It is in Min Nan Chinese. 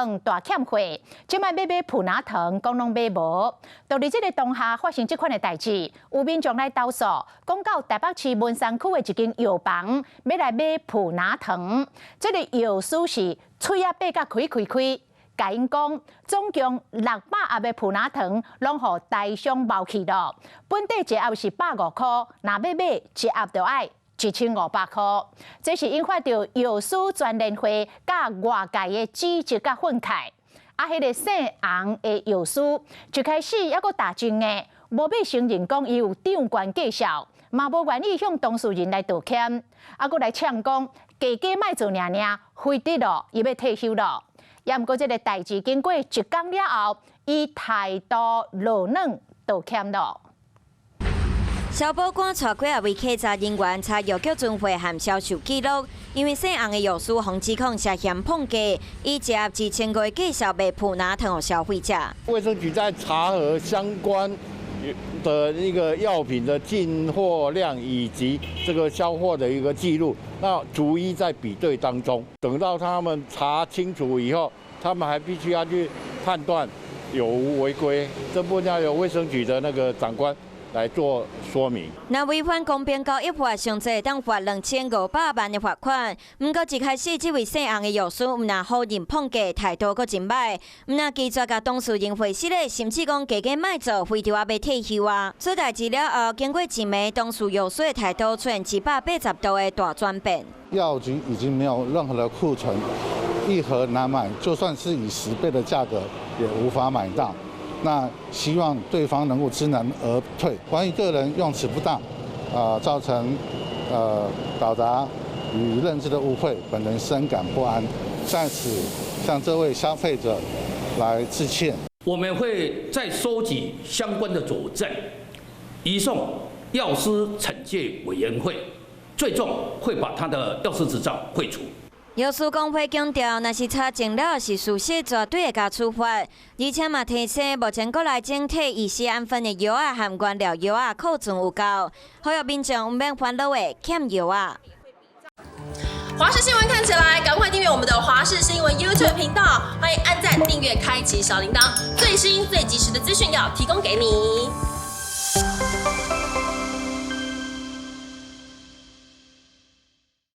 糖大欠貨，這擺欲買普拿疼，講攏買無。就佇這个當下發生這款的代誌，有民眾來投訴，講到台北市文山區的一間藥房，欲來買普拿疼，這个藥師是喙仔擘甲開開開。共𪜶講，總共600盒的普拿疼，攏予台商貓去囉。本底一盒是150箍，若欲買一盒就愛1500箍。這是引發著藥師全聯會佮外界的指責佮憤慨。啊，彼个姓洪的藥師，一開始猶閣打真的，無欲承認講伊有漲懸價數，嘛無願意向當事人來道歉，啊，閣來嗆講，加加莫做爾爾，非得囉，伊欲退休囉。也毋過，這个代誌經過一工了後，以態度落軟道歉囉。消保官帶幾仔位稽查人員查藥局存貨和銷售記錄，因為姓洪的藥師予指控涉嫌膨價，以一盒1500的價數賣普拿疼予消費者。衛生局在查核相關的那個藥品的進貨量以及這個銷貨的一個記錄，那逐一在比對當中。等到他們查清楚以後，他們還必須要去判斷有無違規，這部分要由衛生局的那個長官來做說明。若違反公平交易法，上濟會當罰2500萬的罰款。毋過一開始，這位姓洪的藥師毋但否認膨價，態度閣真䆀，毋但拒絕共當事人會失禮，甚至講加加莫做，非著猶欲退休啊。出代誌了後，經過一暝，當事藥師的態度出現180度的大轉變。藥局已經沒有任何的庫存，一盒難買，就算是以10倍的價格也無法買到。那希望對方能夠知難而退。關於個人用詞不當，造成表達與認知的誤會，本人深感不安，在此向這位消費者來致歉。我們會再收集相關的佐證，移送藥師懲戒委員會，最終會把他的藥師執照廢除。藥師公會強調，若是查證了是事實，絕對會共處罰。而且嘛提醒，目前國內整體乙酰氨酚的藥仔和原料藥仔庫存有夠，呼籲民眾毋免煩惱會欠藥仔。華視新聞看起來，趕快訂閱我們的華視新聞 YouTube 頻道，歡迎按讚、訂閱、開啟小鈴鐺，最新最及時的資訊要提供給你。